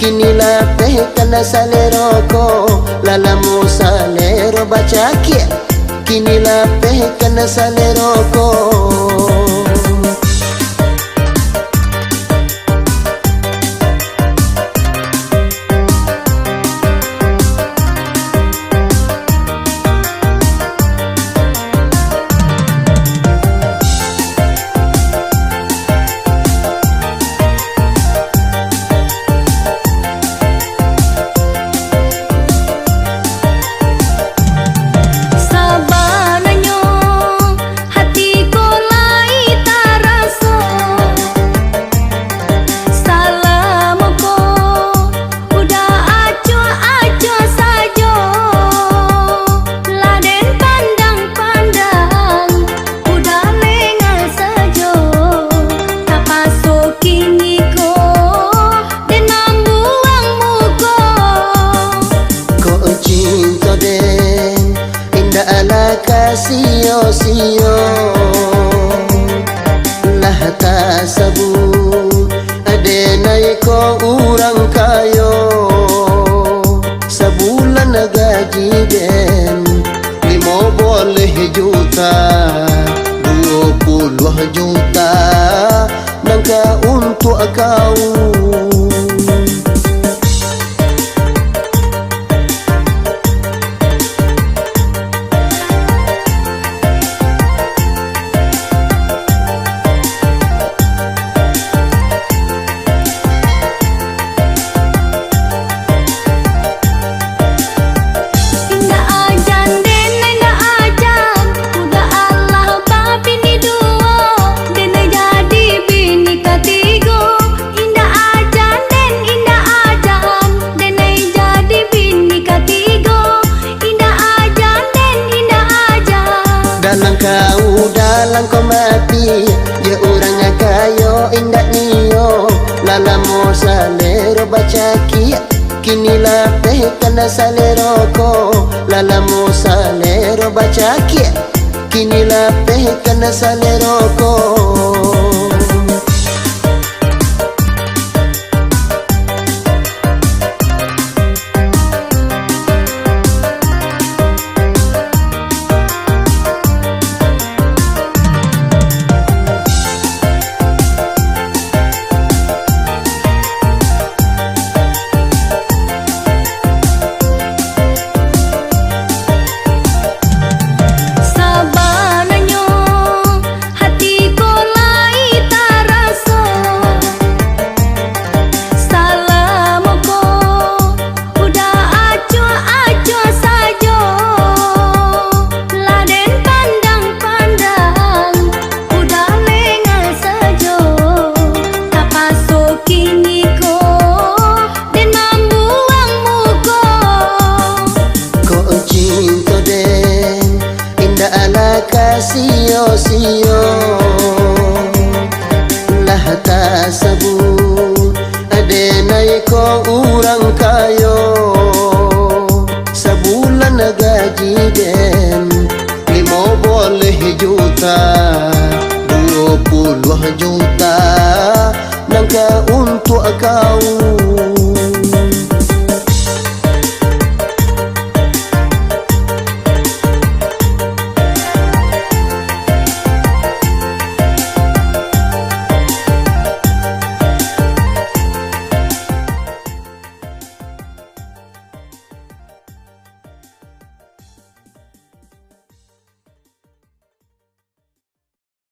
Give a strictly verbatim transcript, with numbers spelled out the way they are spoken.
Kini lapehkan salero ko, lah lamo salero bacakiak. Kini lapehkan salero ko. Sabananyo hati ko lai taraso, salamo ko udah acuah-acuah sajo. Lah den pandang-pandang, udah lengah sajo. Tapaso kini ko den mambuang muko. Kok cinto den indak alah ka sio-sio, lah tasabuik denai ko urang kayo. Sabulan gaji den limo boleh juta, duo puluah juta nan ka untuak kau. Indak ajan den, indak ajan, udah alah babini duo, den jadi bini katigo. Indak ajan den, indak ajan, den jadi bini katigo. Indak ajan den, indak ajan. Dalam kau, dalam kau mati, ya urang kayo indak nio, lah lamo salero bacakiak. Kini lapehkan salero ko, lah lamo salero bacakiak. Kini lapehkan salero ko. Sabananyo hati ko lai taraso, salamo ko udah acuah-acuah sajo. Lah den pandang-pandang, udah lengah sajo. Tapaso kini ko den mambuang muko. Kok cinto den indak alah ka sio-sio, lah tasabuik denai ko urang kayo. Sabulan gaji den limo boleh juta, duo puluah juta nan ka untuak kau.